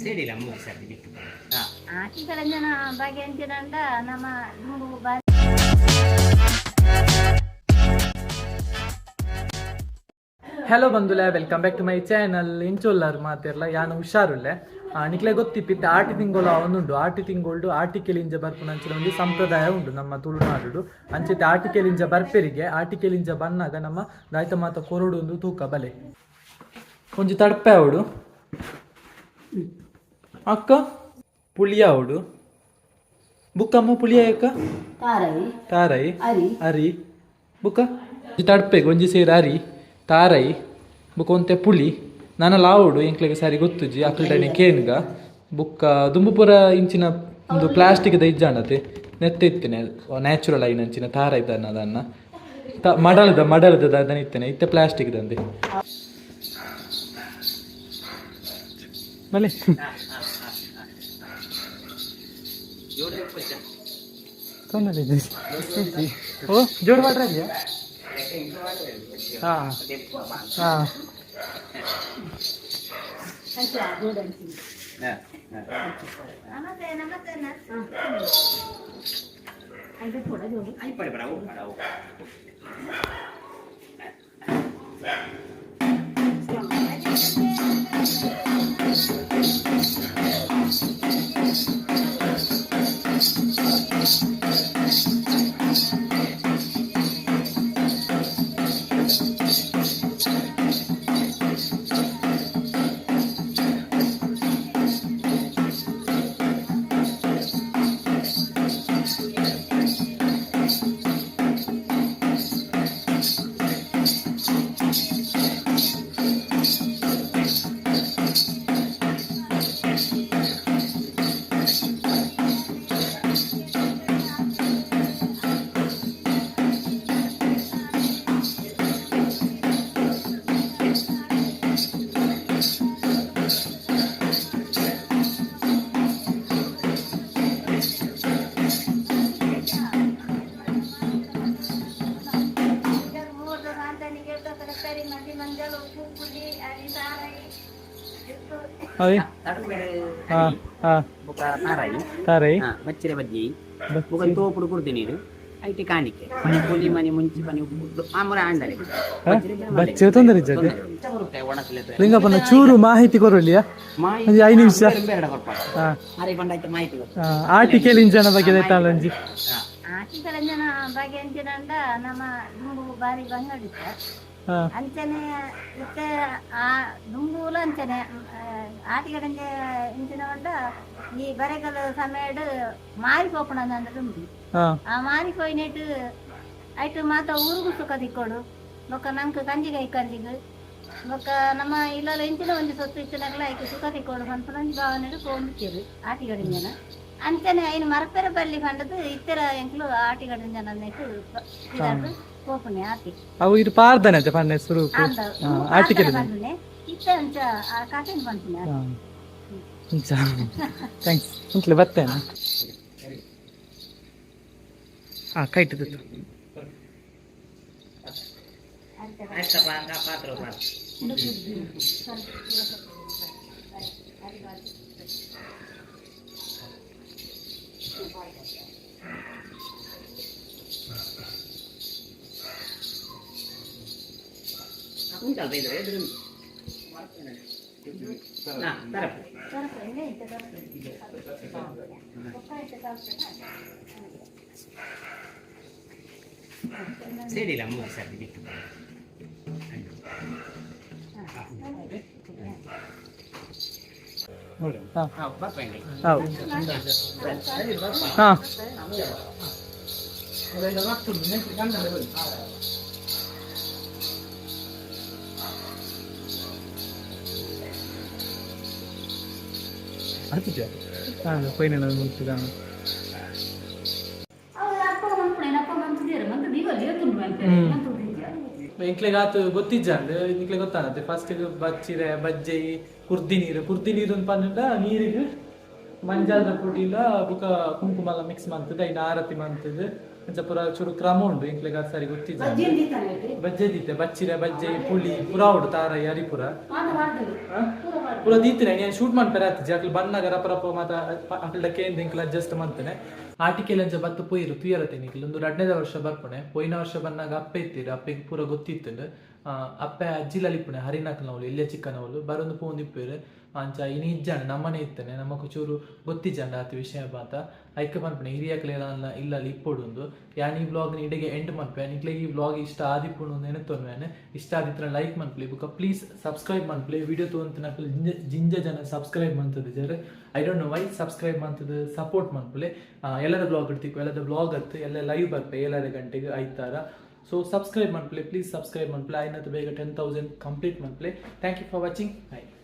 ಸೇಡಿಲ್ಲ ಮೂರು ಸರ್ತಿ ಬಿಟ್ಟು ಆಟಿಕಲಂಜನ ಬಗ್ಗೆ ಅಂಚಿನಂಡ ನಮ್ಮ ದುಂಬು ಹಲೋ ಬಂಧುಲೆ, welcome back to my channel. ಇಂಚೊಲ್ಲಾರು ಮಾತಿರ್ಲ ಯಾನು ಹುಷಾರುಲ್ಲೆ. ನಿಕ್ಲೆ ಗೊತ್ತಿಪ್ಪಿತ್ತೆ ಆಟಿ ತಿಂಗಳು ಒಂದುಂಡು. ಆಟಿ ತಿಂಗಳು ಆಟಿಕೆಲಿಂಜ ಬರ್ಪುನ ಅಂಚಿನ ಒಂದು ಸಂಪ್ರದಾಯ ಉಂಡು ನಮ್ಮ ತುಳುನಾಡು. ಅಂಚಿತೆ ಆಟಿಕೆಲಿಂಜ ಬರ್ಪೆರಿಗೆ ಆಟಿಕೆಲಿಂಜ ಬನ್ನಾಗ ನಮ್ಮ ದಾಯ್ತ ಮಾತ ಕೊರಡು ಒಂದು ತೂಕ ಬಲೆ ಒಂಜಿ ತಡ್ಪೆ ಅವಡು ಅಕ್ಕ ಪುಳಿಯ ಅವಡು ಬುಕ್ಕಮ್ಮ ಪುಳಿಯ ಅಕ್ಕ ತಾರೈ ತಾರೈ ಅರಿ ಅರಿ ಬುಕ್ಕ ತಡ್ಪೆಗ್ ಒಂಜಿ ಸೇರು ಅರಿ ತಾರೈ ಬುಕ್ಕ ಒಂತೆ ಪುಳಿ ನಾನ ಲಾವುಡು ಎಂಕ್ಲೆಗ್ ಸರಿ ಗೊತ್ತುಜಿ ಅಕ್ಲ್ಟನೆ ಕೇನ್ಗ ಬುಕ್ಕ ದುಂಬುಪುರ ಇಂಚಿನ ಒಂದು ಪ್ಲಾಸ್ಟಿಕ್ದ ಇಜ್ಜಾಂಡತೆ ನೆತ್ತೆ ಇತ್ತೇನೆ ನ್ಯಾಚುರಲ್ ಆಯಿನ ಅಂಚಿನ ತಾರೈ ದನ್ನ ದನ್ನ ತ ಮಡಲದ ಮಡಲದ ದನ್ನ ಇತ್ತೇನೆ ಇತ್ತೆ ಪ್ಲಾಸ್ಟಿಕ್ ದಂದೆ ಬಲೆ ತೊಂದರೆ ಇದೆ. ಓ ಜೋರು ಮಾಡ್ರ ಇದೆಯಾ? ಹಾ ಹಾ. ನಮಸ್ತೆ ನಮಸ್ತೆ. ಐಪಡೆ ಬಡ ಬಡ. ಮೂರು ಸಾಂತನಿಗೆ ತರಕಾರಿ ಮಲ್ಲಿ ಮಂಜಳು ಉಪ್ಪು ಪುಳಿ ಅರಿ ತಾರೈ. ಅದೇ. ಹಾ ಹಾ. ಬುಕ್ಕ ತಾರಾಯಿ. ತಾರೈ. ಬಚ್ಚಿರೆ ಬಜ್ಜಿ ಬುಕ್ಕ ತೋಪುಡು ಕುಡ್ದು ನೀರು ಐಟಿ ಕಾಣಿಕೆ ಪನಿ ಪುಲಿ ಮನಿ ಮುಂಚಿ ಪನಿ ಉಪ್ಪು ಆಮರ ಆಂಡಲೆ. ಬಚ್ಚಿರೆ ತೊಂದರೆ ಇಜ್ಜದೆ. ಲಿಂಗಪ್ಪನ ಚೂರು ಮಾಹಿತಿ ಕೊರಲಿಯಾ? ಒಂಜಿ ಐದು ನಿಮಿಷ. ಹಾ. ಮಾಹಿತಿ ಗೊತ್ತು. ಆ, ಆಟಿಕೆಲ್ ಇಂಜನ ಬಗ್ಗೆ ತಾಳಂಜಿ. ಆಟಿಕಲಂಜನ ಬಗ್ಗೆ ಅಂಚಿನಂಡ ನಮ್ಮ ದುಂಬು ಬಾರಿ ಬಂಗಡಿತ್ತ. ಹಾ. ಅಂಚನೆ ಇತ್ತೆ ಆ ದುಂಬುಲ ಅಂಚನೆ ಆಟಿಕಲಂಜ ಇಂಚಿನ ಉಂಡ ಈ ಬರೆಗಲ ಸಮಯಡ್ ಮಾರಿ ಪೋಪುಣ ಅಂದ್ರೆ ದುಂಬಿ. ಹಾ. ಆ ಮಾರಿ ಪೋಯಿನೆಟ್ ಐಟು ಮಾತ ಊರುಗು ಸುಖ ದಿಕ್ಕೋಡು ಬೊಕ್ಕ ನಂಕ್ ಕಂಜಿಗೈ ಕಂಜಿಗ್ ಬೊಕ್ಕ ನಮ್ಮ ಇಲ್ಲಲ ಇಂಚಿನ ಒಂಜಿ ಸೊತ್ತು ಇತ್ತಿನಗಲ ಐಕ್ ಸುಖ ತಿಕ್ಕೋಡು ಪನ್ಪುನ ಒಂಜಿ ಭಾವನೆಡ್ ಪೋಂದಿತ್ತೆರ್ ಆಟಿಗಡಿಂಜನ. ಅಂಚನೆ ಐನ್ ಮರಪೆರ ಬಲ್ಲಿ ಪಂಡದು ಇತ್ತೆರ ಎಂಕ್ಲು ಆಟಿಗಡಿಂಜನ ನೆಟ್ ಪಿದಾರ್ದ್ ಪೋಪುನೆ ಆತಿ. ಅವು ಇದು ಪಾರ್ದನೆ ಅತ್ತೆ ಪನ್ನೆ ಸುರುಕು. ಅಂದ ಆಟಿಕೆಲ್ ಪನ್ಪುನೆ ಇತ್ತೆ ಅಂಚ ಆ ಕಾಟೆನ್ ಪನ್ಪುನೆ. Thanks ಉಂಟ್ಲೆ ಬರ್ತೇನೆ. ಹಾ ಕೈಟ್. ಆಯ್ತಪ್ಪ, ಪಾತ್ರ ಪಾತ್ರ. ಉಂಟಲ್ವ ಇದು ಎದುರು? ಹಾ, ತರಪ್ಪು. ಸೇಡಿಲ್ಲ ಮೂರು ಸರ್ತಿ ಬಿಟ್ಟು. ಹಾ. ಹಾ, ಬರ್ಪೇಂಡಿ. ಹೌದು ಹಾ. ಹಾ ಪೈನ ಮುಗಿಸಿದ. ಎಂಕ್ಲೆಗ್ ಆತು ಗೊತ್ತಿಜ್ಜಂಡ್ ನಿಕ್ಲೆ ಗೊತ್ತಾನತ್ತೆ. ಫಸ್ಟ್ ಬಚ್ಚಿರೆ ಬಜ್ಜೈ ಕುರ್ದಿ ನೀರು. ಕುರ್ದಿ ನೀರು ಅಂತ ಪಂಡ ನೀರಿಗೆ ಮಂಜಾಲ್ದ ಪುಡಿಲ ಬುಕ ಕುಂಕುಮ ಎಲ್ಲ ಮಿಕ್ಸ್ ಮಂತದ ಐನ ಆರತಿ ಮಂತದ. ಅಂಚ ಪೂರ ಚೂರು ಕ್ರಮ ಉಂಡು. ಎಂಕ್ಲೆಗ್ ಅದು ಸರಿ ಗೊತ್ತಿಜ್ಜ. ಬಜ್ಜೆ ದೀತೆ, ಬಚ್ಚಿರೆ, ಬಜ್ಜೆ, ಪುಳಿ ಪುರ ಉಂಡು, ತಾರಾಯಿ, ಅರಿ ಪುರ. ಆ? ಪೂರ ದೀತಿನ. ನಾನು ಶೂಟ್ ಮಾಡ್ತಾರೆ ಆತು. ಅಕ್ಲು ಬನ್ನಾಗ ರಪ ರಪ ಮಾತ ಅಕ್ಲ್ಡ ಕೇಂದ್ ಎಂಕ್ಲ ಅಡ್ಜಸ್ಟ್ ಮಂತನೆ. ಆಟಿಕೆಲಂಚ ಬತ್ತು ಪೋಯಿರು ತುಯರತೆ ನಿಕ್ಲು. ಒಂದು ರಡ್ಡನೇದ ವರ್ಷ ಬರ್ಪುಣೆ. ಪೋಯಿನ ವರ್ಷ ಬನ್ನಾಗ ಅಪ್ಪೆ ಇತ್ತೀರು. ಅಪ್ಪೆಗೆ ಪೂರ ಗೊತ್ತಿತ್ತುಂಡು. ಅಪ್ಪೆ ಅಜ್ಜಿಲಲ್ಲಿ ಇಪ್ಪುಣೆ, ಹರಿನಕ್ಲನವಳು, ಇಲ್ಲೇ ಚಿಕ್ಕನವಳು ಬರೊಂದು ಪೋಂದು ಇಪ್ಪೇರು. ಅಂಚ ಇನಿ ಇಜ್ಜಾಂಡ ನಮ್ಮನೆ ಇತ್ತನೆ. ನಮಕ್ ಚೂರು ಗೊತ್ತಿಜ್ಜಾಂಡ ಆತ ವಿಷಯ ಬಾತ. ಐಕೆ ಪನ್ಪುಣೆ, ಹಿರಿಯಕ್ಲೆಲ್ಲ ಇಲ್ಲಲ್ಲಿ ಇಪ್ಪೊಡುಂದು. ಯಾನ್ ಈ ವ್ಲಾಗ್ ಇಡೆಗೆ ಎಂಡ್ ಮನ್ಪೆ. ನಿಕ್ಲೆಗ್ ಈ ವ್ಲಾಗ್ ಇಷ್ಟ ಆದಿಪ್ಪುಂಡು ನೆನತೊನ್ವೇನೆ. ಇಷ್ಟ ಆದಿತ್ತಿನ ಲೈಕ್ ಮನ್ಪುಲೆ, ಬುಕ್ಕ ಪ್ಲೀಸ್ ಸಬ್ಸ್ಕ್ರೈಬ್ ಮನ್ಪುಲೆ. ವಿಡಿಯೋ ತೋಂತಿನಕುಲು ಜಿಂಜ ಜಿಂಜ ಜನ ಸಬ್ಸ್ಕ್ರೈಬ್ ಮಂತದಿಜರ್. I don't know why. Subscribe ಮಂತದ ಸಪೋರ್ಟ್ ಮನ್ಪುಲೆ. ಎಲ್ಲದ ವ್ಲಾಗ್ ಇಡ್ತಿಕ್ಕು, ಎಲ್ಲದ ವ್ಲಾಗ್ ಅತ್ತು, ಎಲ್ಲ ಲೈವ್ ಬರ್ಪೆ 7:30 ಗಂಟೆಗೆ ಐತಾರ. ಸೊ ಸಬ್ಸ್ಕ್ರೈಬ್ ಮನ್ಪುಲೆ, ಪ್ಲೀಸ್ ಸಬ್ಸ್ಕ್ರೈಬ್ ಮನ್ಪುಲೆ. ಆಯ್ನತ್ ಬೇಗ 10,000 complete ಮನ್ಪುಲೆ. Thank you for watching. Bye.